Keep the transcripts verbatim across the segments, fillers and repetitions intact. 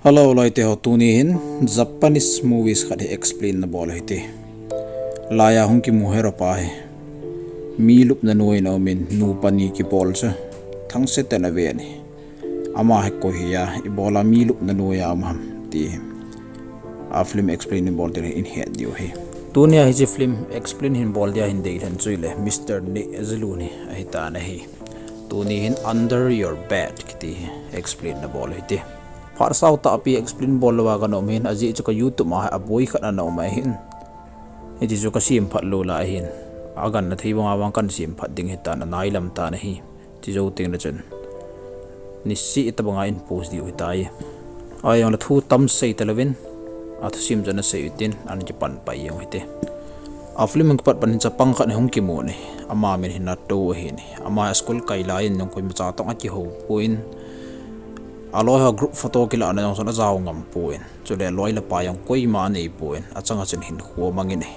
Hello, loite ho, tuni hin Japanese movies khat hi explain na bol hite. Laiya hung kimu hero pa hi mi lupna noiya aumin, nu pani kibol chu thangse tah in ave in ahi. Ama hi koi hiya, ibola mi lupna noiya um ham ti hi a film explain in bol teng le ihet diu ahi. Tunia hiche film explain hin bol dia hin deilhen chu ahile Mister Nejelun hi ahitan ahi. Tuni hin Under Your Bed kiti hi explain na bol hite. Phat sao tahpi explain bol louva kana um hin, ajeh chu ka YouTube a aboi khat ana um ahin. Hiche chu ka sem phat lou lai ahin. Aganna thei banga vang kana sem phat ding ahitan, anailam tan ahi. Chujou teng le chun niseh tobanga in post diu ahitai. Ahijongle thu tam sei talouvin, athusim chu ana sei utin, ana kipan pai jeng u hite. A film hung kipat pan hin chapang khat hi hung kimun ahi. Ama min hi Nato ahin. Ama school kai laiyin jong koimacha toh akihou pon, aloi ho group photo kilahna jong chun ajao ngam pon, chule loi le pai jong koima anei pon, achanga chun hinkho amangin ahi.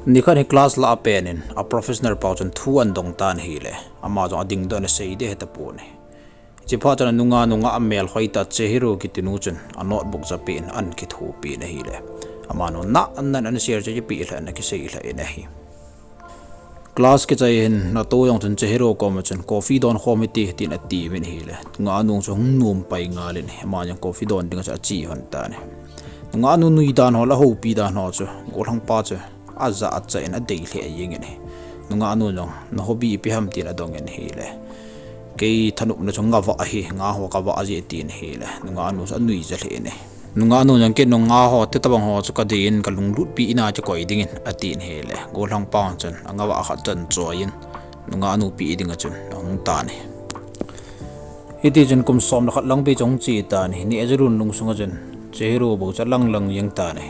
Nikhat hi class lah a pen in a professor pau chun thu ana dong tan ahile, ama jong adingdoh in asei ding ahi tapon ahi. Hiche phat chun anungahnu ngah a melhoi tah Chihiro kiti nu chun a notebook chu apen in ana kithopi in ahile, amanu nana ana share chu akipeh lheh in, akisei lheh in ahi. Class kichai hin Nato jong chun Chihiro koma chun coffee don khom hite tin atiuvin ahile, nungahnu chu hung nom pai ngal in ahi. Ama jong coffee don dinga chu ache lhon tan ahi. Nungahnu nui dan ho le ahoupi dan ho chu gollhangpa chu ajachat in adei lheh jengin ahi. Nungahnu jong, na hobby ipi ham tin adongin ahile, kei thanopna chu nga vah ahi, nga ho kavah jeh atin ahile, nungahnu chu anuija lheh in ahi. Nungahnu jong, kei jong nga ho, ti tobang ho chu kadei in, kalunglutpi in a kikoi dingin atin ahile, gollhangpa chun anga vah khat chu ana choiyin, nungahnu pe dinga chun ahung tan ahi. Hitichun kum som le khat lang pi chu ahung che tan ahi. Nejelun lungsunga chun Chihiro bou chu alang lang jeng tan ahi.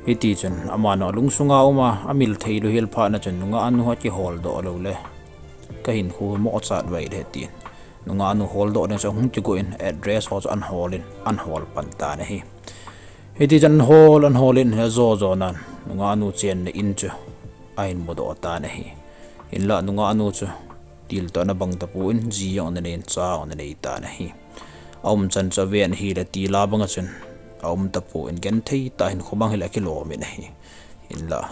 Hitichun amanu alungsunga uma amil theilou hel phatna chun, nungahnu akiholdoh loule kahinkho hi moh chat vai ding ahi tin, nungahnu holdoh ding chu ahung kigo in, address ho chu ana hol in, ana hol pan tan ahi. Hitichun ana hol, ana hol in ajo jo nan, nungahnu chenna in chu ahin mudoh tan ahi. Hinla nungahnu chu tiltoh ana bang tapon, ji jong ana nei in, cha jong ana nei tan ahi. Aumchan chu aven ahile, tila banga chun aum tapon, genthei tah in hinkho mang hile akilom in ahi. Hinla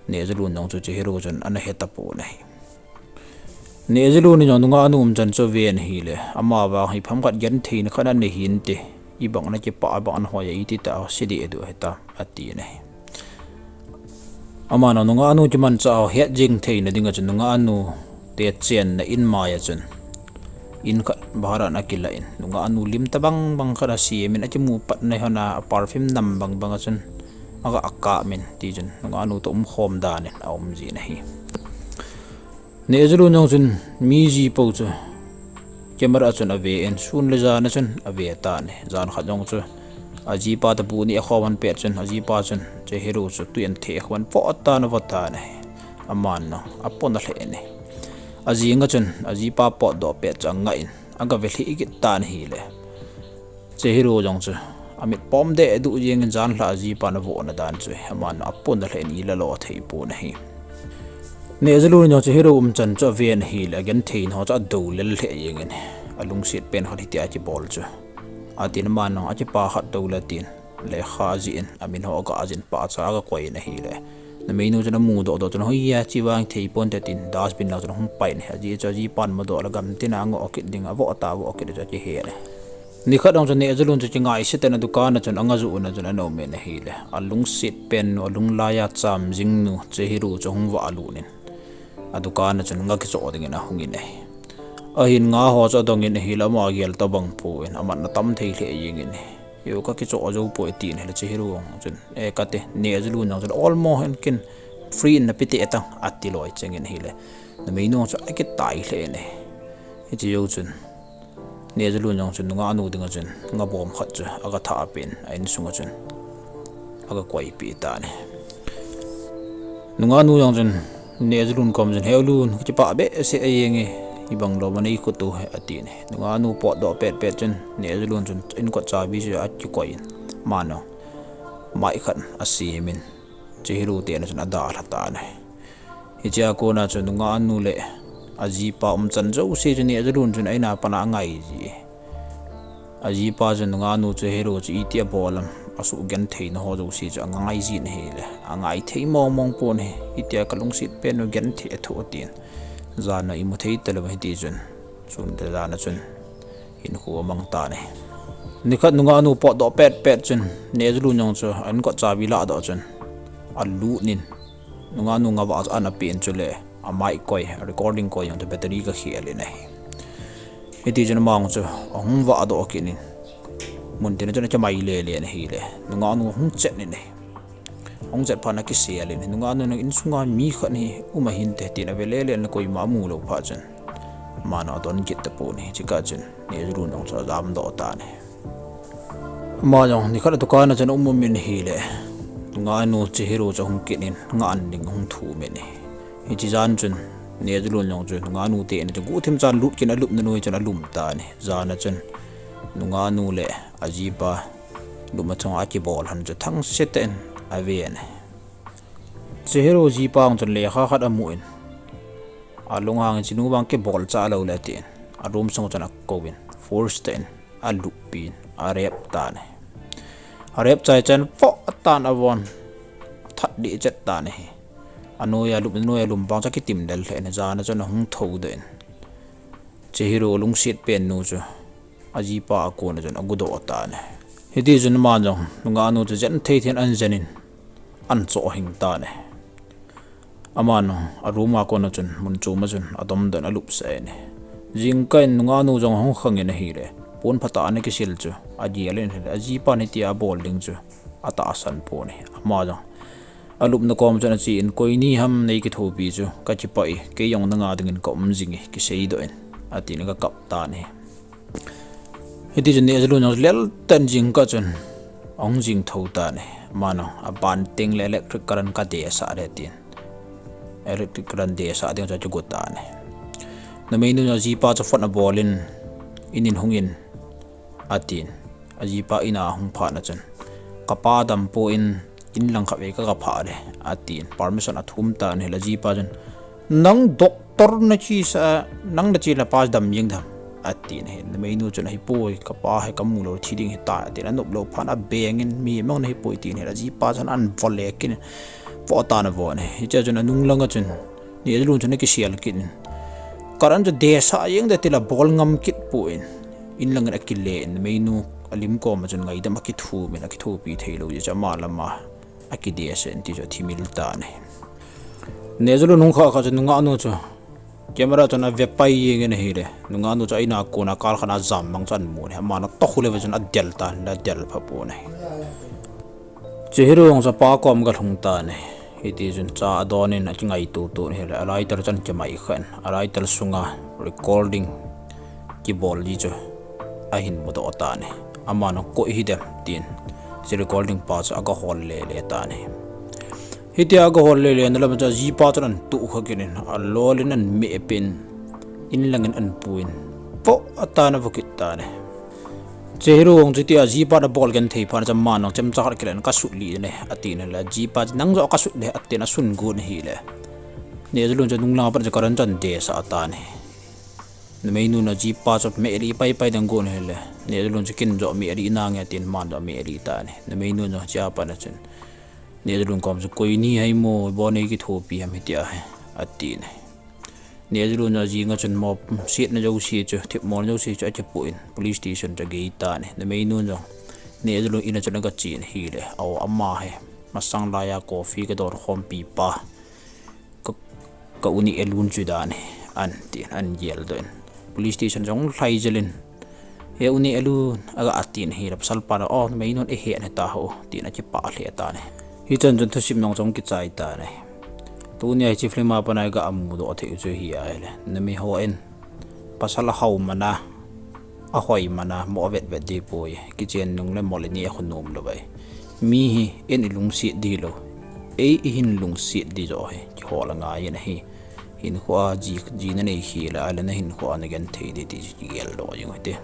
Nejelun jong chu Chihiro chun ana he tapon ahi. Nejelun in jong nungahnu umchan chu aven ahile, ama vang hi ipi ham khat gentheina khat anei hinte, ibang nakipah, ibang nahoi a iti tah a se ding ahi tam atin ahi. Amanu nungahnu kimanchah ho hetjing theina dinga chun nungahnu te chenna in maiya chun in khat bhara ana kilah in, nungahnu lim tobang bang khat asem in, akimu patna hon a perfume nam bang banga chun aga kap in, tichun nungahnu toh umkhom dan in aum jin ahi. Nejelun jong chun mi ji pou chu camera chun ave in, sun le jan a chun ave tan ahi. Jan khat jong chu ajipa toh bu ni akhom an pet chun, ajipa chun Chihiro chu tui ana theh khom in avoh tan, avoh tan ahi. Aman jong apon alheh in ahi. Ajinga chun ajipa potdoh pet chu angah in, aga ve lhih kit tan ahile, Chihiro jong chu amit pom deh duh jengin, janhi ajipan avohna dan chu aman apon alheh in, ila lo thei pon ahi. Nejelun jong Chihiro umchan chu aven ahile, agentheina ho chu adou lel lheh jengin, alungset pen khat hitia kibol chu, atin, aman jong akipa khat toule tin, lekha ajih in, amin ho aga jih in, pahcha aga koi in ahile, numeinu chun amudoh doh chun, hoiya, hiche vang thei ponte tin, dustbin lang chun ahung pai in ahi. Ajeh chu ajipan mudoh le gamtina angoh kit ding, avoh tah avoh kit chu akihe in ahi. Nikhat jong chun Nejelun chu kingaise tah in adukan a chun, anga joh na chun ana um in ahile, alungset pen nu, alunglai a cham jing nu Chihiro chu ahung valut in, adukan a chun nga kichoh dingin ahung in ahi. Ahin nga ho chu adong in ahile, ama gel tobang pon, amatna tam thei lheh jengin ahi. Yo, ka kichoh jou poi, atin ahile, Chihiro jong chun, e, kati, Nejelun jong chun, olmo hen kin free in napeh tang, ati loi chengin ahile, numeinu chu akitai lheh in ahi. Hiche jou chun Nejelun jong chun nungahnu dinga chun nga bom khat chu aga thah pen, a insunga chun aga koipeh tan ahi. Nungahnu jong chun Nejelun kom chun, Heolun, kakipah behseh jenge, ibang lom anei kit u hi, atin ahi. Nungahnu potdoh pet pet chun Nejelun chun inkot chabi chu akikoi in, aman jong mai khat asem in, Chihiro te in a chun adalha tan ahi. Hichea kona chun nungahnu le ajipa umchan jouse chu Nejelun chun a in a pat a angai ji. Ajipa chun nungahnu chu Hero chu iti abol am, asugenthei na ho jouse chu angai jin ahile, angai thei mong mong pon ahi, itia kalungset pen u genthei athoh atin. Jan a imu thei talou hiti chun, sun te jan a chun hinkho amang tan ahi. Nikhat nungahnu potdoh pet pet chun, Nejulun jong chu a inkocha bi ladoh chun, alut in, nungahnu ngavah chu ana pen chule, a mic koi, a recording koi jong chu battery kakhel in ahi. Hiti chun amang chu ahung vahdoh kit in, mun tin a chun akimai lele in ahile, nungahnu ahung chet in ahi. Ahung chet phat in akisel in, nungahnu, nang insunga mi khat hi um ahinte, tin ave lele in, koima amu lou phat chun, aman adon kit tapon ahi. Chukah chun Nejulun jong chu ajamdoh tan ahi. Ama jong nikhat a dukan a chun aum um in ahile, nungahnu Chihiro chu ahung kit in, ngah an ding ahung thum in ahi. Hiche jan chun Nejulun jong chu nungahnu te in a chun guhthim chan lut kit in alupna noi chun alum tan ahi. Jan a chun nungahnu le ajipa lupna chunga akibol lhon chu thangse tah in aven ahi. Chihiro jipa jong chun lekha khat amu in, alunghang in, chenu vang kibol cha lou le, tin a room sung chun akouvin, force tah in aluppi in, a rape tan ahi. A rape chai chan, poh atan avon, that deh chet tan ahi. Anoiya lupna noiya lum vang chu akitim del lheh in, jan a chun ahung thoudoh in, Chihiro lungset pen nu chu ajipa a kon a chun agudoh tan ahi. Hiti chun aman jong nungahnu chu jen thei thei in ajen in, achoh hing tan ahi. Aman jong a room a kon a chun, mun chom a chun adomdoh in alupsah in ahi. Jingkah in nungahnu jong ahung khang in ahile, pon phatah a ana kisil chu agel in ahile, ajipan hitia abol ding chu atahsan pon ahi. Ama jong alupna kom chun ache in, koi ni ham nei kithopi chu kakipah e, kei jong nanga dingin kaum jing e, kiseidoh in, atin akap tan ahi. Hiti chun Nejulun jong lel tah in jingkah chun ahung jing thou tan ahi. Aman jong aban tengle electric current kadesah ding tin, electric current desah ding chu akigo tan ahi. Numeinu jong ajipa chu phone abol in, in in hung in, atin, ajipa in a ahung phat na chun, kapa dam poi, in lang khat vei kaga phah ding, atin, permission athum tan ahile, ajipa chun, nang doctor nachesa, nang nache le napa dam jeng dem, atin ahi. Numeinu chun, ahipoi, kapa hi kamu lou thi ding ahitai, atin, anop lou phat in abeng in, mi mang nahipoi, tin ahile, ajipa chun ana volek in, poh atan avon ahi. Hichea chun anung langa chun Nejulun chun akisel kit in, current chu desah jeng ding tile bol ngam kit poi, in lang in akile in, numeinu alim kom a chun ngaidam akithum in, akithopi thei lou jeh chun ama lama akidesah in, ti chu athimil tan ahi. Nejulun hung khah khah chun nungahnu chu camera chun ave pai jeng in ahile, nungahnu chu a in a kon a kal khat a ajam mang chu amu in ahi. Aman atoh khu le ve chun adel tan, adel pha pon ahi. Chihiro jong chu apa kom agalhung tan ahi. Hiti chun cha adon in akingaito to in ahile, a lighter chu ana kimai khan, a lighter sunga recording kibol ji chu ahin mudoh tan ahi. Aman jong koi hidem tin, hiche recording pa chu agahol lele tan ahi. Hitia agahol lele na lam chun ajipa chun ana tohkha kit in, alol in ana mehpeh in, in lang in ana pui in, poh atan avo kit tan ahi. Chihiro jong chu hitia ajipan abol genthei phat na chun aman jong chemcha khat akilah in, kasut lih ding e, atin ahile, ajipa chun nang joh kasut ding, atin asun got in ahile, Nejulun chu nung langa pat chu current chu ana desah tan ahi. Numeinun ajipa chu mehlih paipai ding agon ahile, Nejulun chu ken joh mehlih nange atin, aman joh amehlih tan ahi. Numeinun jong hichea pat na chun Nejulun kom chu, koi ni ham, ibo nei kithopi ham hitia hi, atin ahi. Nejulun jong ajing a chun mosetna jouse chu, themmona jouse chu akipoh in police station chu agei tan ahi. Numeinun jong Nejulun in a chun agache in ahile, o, ama hi masang laiya coffee kadon khompi pa, ka, ka u Nehlun chu dan ahi, atin ana geldoh in, police station jong lhai jel in, he u Nehlun, aga atin ahile, pasalpan, o, numeinun eihet hita ho, tin akipah lheh tan ahi. Hichan chun thusim jong chu kichai tan ahi. Tunia hiche film a pat a iga mudoh thei u chu hi ahile, numei hon pasal ahao man a, ahoi man a mo vetvet ding poi, kichen nung le mol ini akhonom lou vai. Mi hi in ilungset ding lou, ei ihin lungset ding joh hi kihol angai in ahi. Hinkhoa ji, jina nei hile ahile nahinkhoa nagenthei ding ti chu kigeldoh jing u hite.